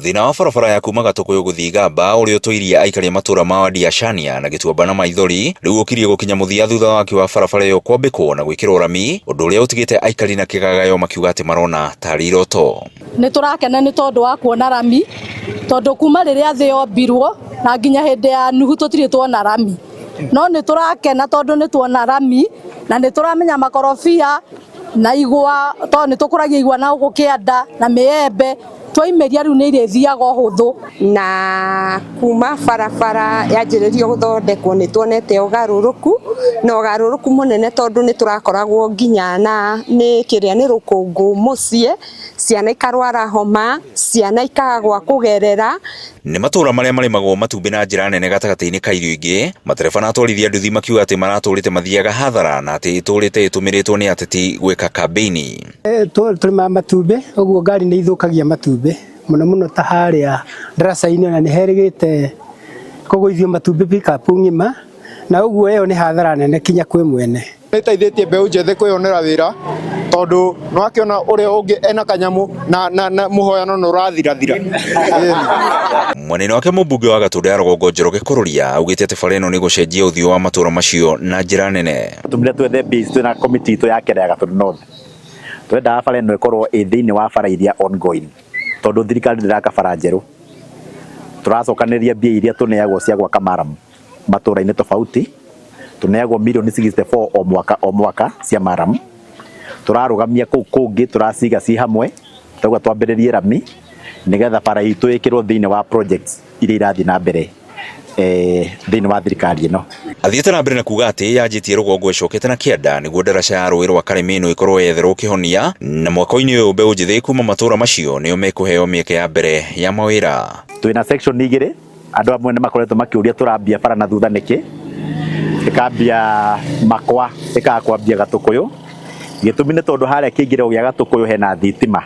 Thĩna wa barabara ya kuma Gatũkũyũ gũthiĩ Igamba ũrĩa ũtũirie aikari a matũra ma Wadi ya Shania na Gĩtuamba na maithori rĩu ũkirie gũkinya mũthia thutha wa waki wa barabara ĩyo kwambĩkwo na gwĩkĩrwo rami, ũndũ ũrĩa ũtigĩte aikari na kĩgagayo makiuga atĩ marona tarĩ iroto. Nĩ tũrakena nĩ tondũ wa kuona rami, tondũ kuma rĩrĩa thĩ yombirwo na nginya hĩndĩ ya Nuhu tũtirĩ tuona rami. No nĩ tũrakena tondũ nĩ tuona rami na nĩ tũramenya makorobia na igwa, tondũ nĩ tũkũragia igwa na gũkũ kĩanda na mĩembe, twaimĩria rĩu nĩ irĩthiaga ũhũthũ. Na kuma barabara yanjĩrĩrio gũthondekwo nĩ tuonete ũgarũrũku, na ũgarũrũku mũnene tondũ nĩ tũrakoragwo nginya na nĩ kĩrĩa nĩ rũkũngũ mũciĩ, ciana ikarwara homa, ciana ikaga gwa kũgerera. Nĩ matũra marĩa marĩmagwo matumbĩ na njĩra nene gatagatĩ-inĩ ka irio ingĩ, matereba na atwarithia nduthi makiuga atĩ maratũrĩte mathiaga hathara na atĩ ĩtũrĩte ĩtũmĩrĩtwo nĩ ateti gwĩka kambĩini. Tũrĩmaga matumbĩ, ũguo ngari nĩ ithũkagia matumbĩ mũno mũno ta harĩa ndaraca-inĩ ona nĩ herĩgĩte kũgũithio matumbĩ pickup ng'ima, na ũguo ĩyo nĩ hathara nene kinya kwĩ mwene. Nĩ ĩteithĩtie mbeũ njĩthĩ kwĩyonera wĩra tondũ nĩ wakĩona ũrĩa ũngĩ ena kanyamũ na, na, na mũhoyano nĩ ũrathirathira. Mwena-inĩ wake mũmbunge wa Gatũndũ ya Rũgongo Njoroge Kũrũria augĩte atĩ bara ĩno nĩ ĩgũcenjia ũthiũ wa matũra macio na njĩra nene. Tũmire twethe mbia ici twĩna komiti itũ ya kĩara ya Gatũndũ North. Tũrendaga bara ĩno ĩkorwo ĩ thĩinĩ wa bara iria ongoing tondũ thirikari ndĩraka bara njerũ. Tũracokanĩrĩria mbia iria tũneagwo cia gwaka maramu matũra-inĩ tofauti. Tũneagwo mirioni 64 o mwaka o mwaka cia maramu. Tũrarũgamia kũu kũngĩ tũraciga ci hamwe tauga twambĩrĩrie rami nĩgetha bara itũ ĩkĩrwo thĩinĩ wa projects iria irathiĩ na mbere thĩinĩ wa thirikari ĩno. Athiĩte na mbere na kuga atĩ yanjĩtie rũgongo ĩcokete na kĩanda nĩguo ndaraca ya rũĩ rwa Karĩmĩ ĩno ĩkorwo yetherwo kĩhonia, na mwaka-inĩ ũyũ mbeũ njĩthĩ kuma matũra macio nĩo mekũheo mĩeke ya mbere ya mawĩra. Twĩna section igĩrĩ, andũ amwe nĩ makoretwo makĩũria tũrambia bara na thutha nĩkĩ, ĩkambia Makwa ĩkaga kwambia Gatũkũyũ, gĩtũmi nĩ tondũ harĩa kĩingĩrĩro gĩa Gatũkũyũ hena thitima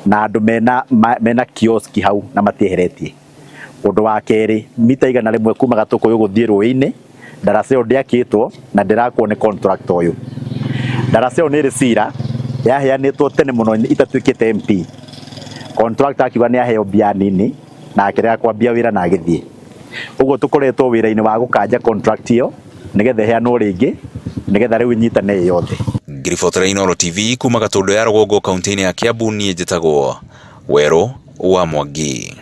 na andũ mena, mena kioski hau na matieheretie. Ũndũ wa kerĩ, mita 100 kuma Gatũkũyũ gũthiĩ rũĩ-inĩ, ndaraca ĩyo ndĩakĩtwo na ndĩrakwo nĩ contractor ũyũ. Ndaraca ĩyo nĩ ĩrĩ cira, yaheanĩtwo tene mũno itatuĩkĩte MP. Contractor akiuga nĩ aheo mbia nini na akĩrega kwambia wĩra na agĩthiĩ. Ũguo tũkoretwo wĩra-inĩ wa gũkanja contract ĩyo nĩgetha ĩheanwo rĩngĩ nĩgetha rĩu ĩnyitane ĩ yothe. Ngĩribotera Inooro TV kuma Gatũndũ ya Rũgongo kaunti-inĩ ya Kiambu, niĩ njĩtagwo Werũ wa Mwangi.